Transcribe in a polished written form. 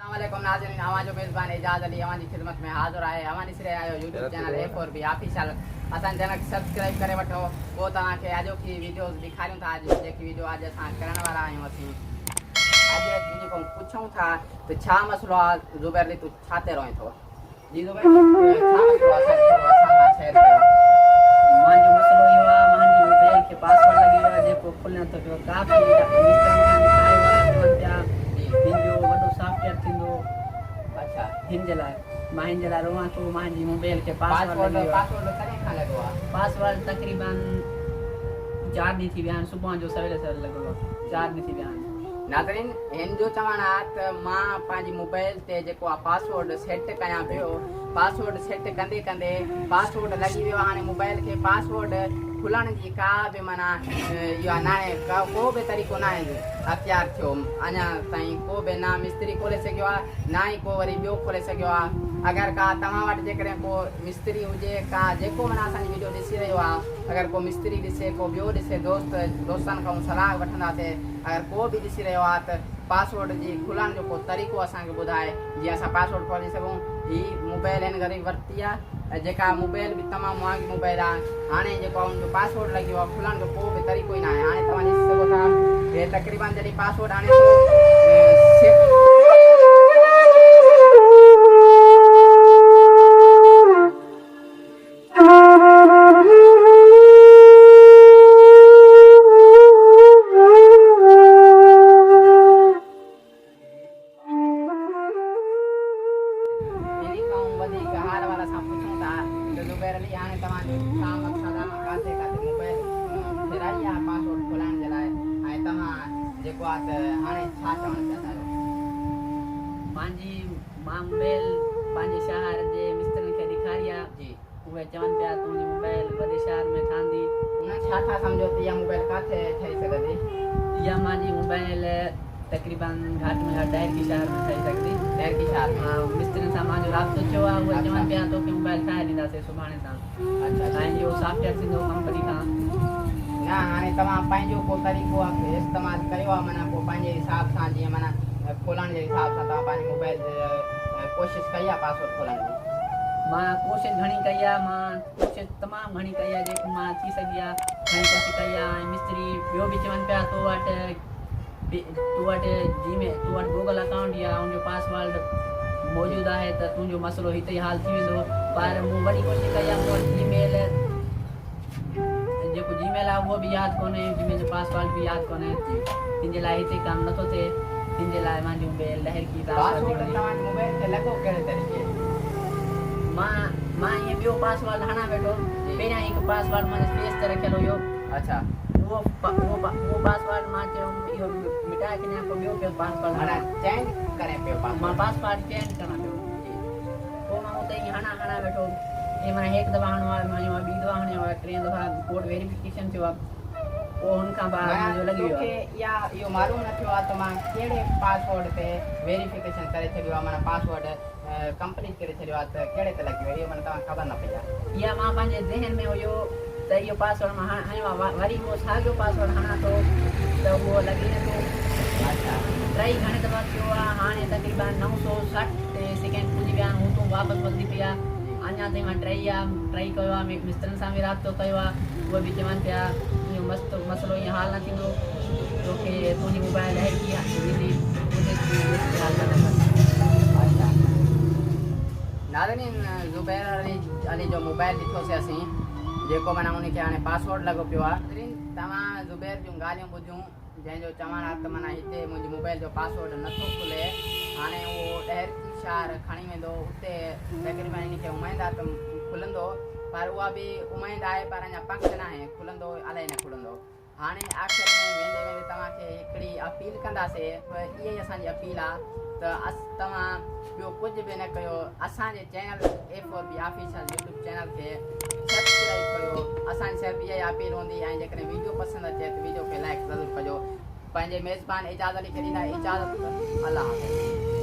السلام عليڪم ناظرين اوهان جو ميزبان اعجاز علي اوهان جي خدمت ۾ حاضر آهي اوهان ڏسي رهيا آهيو YouTube channel A four B official اسان چينل کي سبسڪرائب ڪري وٺو پوء توهان کي اڄوڪي ويڊيوز ڏيکاريون ٿا اڄ جيڪي ويڊيو اڄ اسان ڪرڻ وارا آهيون اسين اڄ هن کان پڇون ٿا ته ڇا مسئلو آهي زبير علي تون ڇا تي روئين ٿو جي زبير ڇا مسئلو آهي اسان کي ٿورو اسان سان شيئر ڪيو. مانجو مسئلو اهو آهي مانجي موبائل کي پاسورڊ لڳي ويو آهي جيڪو کلي نٿو پيو ڪافي مسترن کان ڏيکاريو آهي چون پيا هن جو وڏو سافٽويئر ٿيندو اڇا هن جي لاء مان هن جي لاء روئان ٿو مانجي موبائل کي پاسورڊ لڳي ويو آهي پاسورڊ ڪڏهن کان لڳو آهي پاسورڊ تقريبن چار ڏينهن ٿي ويا آهن صبح جو سويل سويل لڳو آهي چار ڏينهن ٿي ويا آهن. ناظرين هن جو چوڻ آ ته مان پنهنجي موبائل تي جيڪو آ پاسورڊ سيٽ ڪيان پيو پاسورڊ سيٽ ڪندي ڪندي پاسورڊ لڳي ويو هاڻي موبائل کي پاسورڊ کلڻ جي ڪا به معنيٰ اها ناهي ڪو به طريقو ناهي اختيار ٿيو اڃا تائين ڪو به نه مستري کولي سگهيو آ نه ئي ڪو وري ٻيو کولي سگهيو آ اگر ڪا توهان وٽ جيڪڏهن ڪو مستري هجي ڪا جيڪو معنيٰ اسان جي ويڊيو ڏسي رهيو آ اگر ڪو مستري ڏسي ڪو ٻيو ڏسي دوست دوستن کان صلاح وٺنداسي اگر ڪو به ڏسي رهيو آهي ته پاسورڊ جي کولڻ جو ڪو طريقو اسان کي ٻڌائي جيئن اسان پاسورڊ کولي سگهون. هي موبائل هن غريب ورتي آهي جيڪا موبائل به تمام مهانگي موبائل آهي هاڻي جيڪو آهي ان جو پاسورڊ لڳي ويو آهي کولڻ جو ڪو به طريقو ئي ناهي هاڻي توهان ڏسي سگهو ٿا هي تقريبن جڏهن پاسورڊ هڻي ٿو انهي کان وڌيڪ حال احوال اسان پڇون ٿا ته زبير علي هاڻي توهان جو ڇا مقصد آ ڪاٿي ڪاٿي موبائل ڦيرائي آ پاسورڊ کولائڻ جي لاء ۽ توهان جيڪو آ ته هاڻي ڇا چوڻ پيا چاهيو. مانجي مان موبائل پنهنجي شهر جي مسترين کي ڏيکاري آ. جي. اهي چون پيا تنهنجي موبائل وڏي شهر ۾ ٺهندي. انهن ڇا ٿا سمجهو ته اها موبائل ڪاٿي ٺهي سگهندي؟ اها مانجي موبائل تقريبن گهٽ ۾ گهٽ ڏهرڪي شهر ۾ ٺهي سگهندي. ڏهرڪي شهر ۾؟ ها مسترين سان مانجو رابطو ٿيو آهي اهي چون پيا توکي موبائل ٺاهي ڏينداسين سڀاڻي تان. اڇا ۽ اهو سافٽويئر ٿيندو ڪمپني کان. نه هاڻي توهان پنهنجو ڪو طريقو استعمال ڪيو آهي معنيٰ ڪو پنهنجي حساب سان جيئن معنيٰ کولڻ جي حساب سان توهان پنهنجي موبائل ڪوشش ڪئي آهي پاسورڊ کولڻ جي؟ مان ڪوشش گهڻي ڪئي آهي مان ڪوشش تمام گهڻي ڪئي آهي جيڪو مان ٿي سگهي آهي گهڻي ڪوشش ڪئي آهي ۽ مستري ٻيو به چون پيا تو وٽ تو وٽ جي ميل تو وٽ گوگل اڪائونٽ يا ان جو پاسورڊ موجود آهي ته تنهنجو مسئلو هتي ئي حل ٿي ويندو پر مون وڏي ڪوشش ڪئي آهي مون وٽ جي ميل جيڪو جي ميل آهي اهو به ياد ڪونهي جي ميل جو پاسورڊ به ياد ڪونهي تنهن جي لاء هتي ڪم نٿو ٿئي تنهن جي لاء مانجي موبائل لهرڪي پاسورڊ توهان جي موبائل تي لڳو ڪهڙي طريقي؟ مان مان ائين ٻيو پاسورڊ هڻان ويٺو پهريان هڪ پاسورڊ منهنجي فيس تي رکيل هيو اڇا اهو اهو اهو پاسورڊ مان چيم اهو مٽائي ڇڏيان پوء ٻيو پيو پاسورڊ معنيٰ چينج ڪرين پيو پاسورڊ مان پاسورڊ چينج ڪران پيو جي پوء مان اتي ائين هڻان هڻان ويٺو ائين معنيٰ هڪ دفعا هڻو آهي معنيٰ ٻي دفعا هڻيو آهي ٽين دفعا ڪوڊ ويريفڪيشن ٿيو آهي پوء هن کان بعد منهنجو لڳي ويو توکي اها اهو معلوم نه ٿيو آهي ته مان ڪهڙي پاسورڊ تي ويريفڪيشن ڪري ڇڏيو آهي معنيٰ پاسورڊ ڪمپليٽ ڪري ڇڏيو آهي ته ڪهڙي تي لڳي ويو اهو معنيٰ توهان کي خبر نه پئي آهي. اها مان پنهنجي ذهن ۾ هيو ته اهو پاسورڊ مان هنيو آهي وري اهو ساڳيو پاسورڊ هڻان ٿو ته اهو لڳي نه ٿو. اڇا. ٽرائي گهڻي دفعا ٿيو آهي هاڻي تقريبا 960 سيڪنڊ پڄي ويا آهن هو تون واپس وڌي پئي آهي اڃا تائين مان ٽرائي آهي ٽرائي ڪيو آهي مسترن سان به رابطو ڪيو آهي اهي به چون پيا اهو مست مسئلو ائين حال نه ٿيندو توکي تنهنجي موبائل هيڪ ٿي ويندي اتي تون مشڪل حال نه ڪندين. اڇا ناظرين زبير علي علي جو موبائل ڏٺوسي اسين جيڪو معنيٰ ان کي هاڻي پاسورڊ لڳو پيو آهي. ناظرين توهان زبير جون ڳالهيون ٻڌيون جنهن جو چوڻ آهي ته معنيٰ هتي منهنجي موبائل جو پاسورڊ نٿو کلي هاڻي اهو ڏهرڪي شهر کڻي ويندو اتي تقريبن ان کي اميد آهي ته کلندو پر اها به اميد آهي پر اڃا پڪ ناهي کلندو الائي نه کلندو هاڻي آخر ۾ ويندي ويندي توهان کي هڪڙي اپيل ڪنداسي اها ئي اسان جي اپيل آهي ته توهان ٻيو ڪجهه به نه ڪيو اسان جي channel A four B official YouTube channel کي سبسڪرائب ڪيو اسان جي صرف اها ئي اپيل هوندي ۽ جيڪڏهن ويڊيو پسند اچي ته ويڊيو کي لائڪ ضرور ڪجو پنهنجي ميزبان اعجاز علي کي ڏيندا اجازت الله حافظ.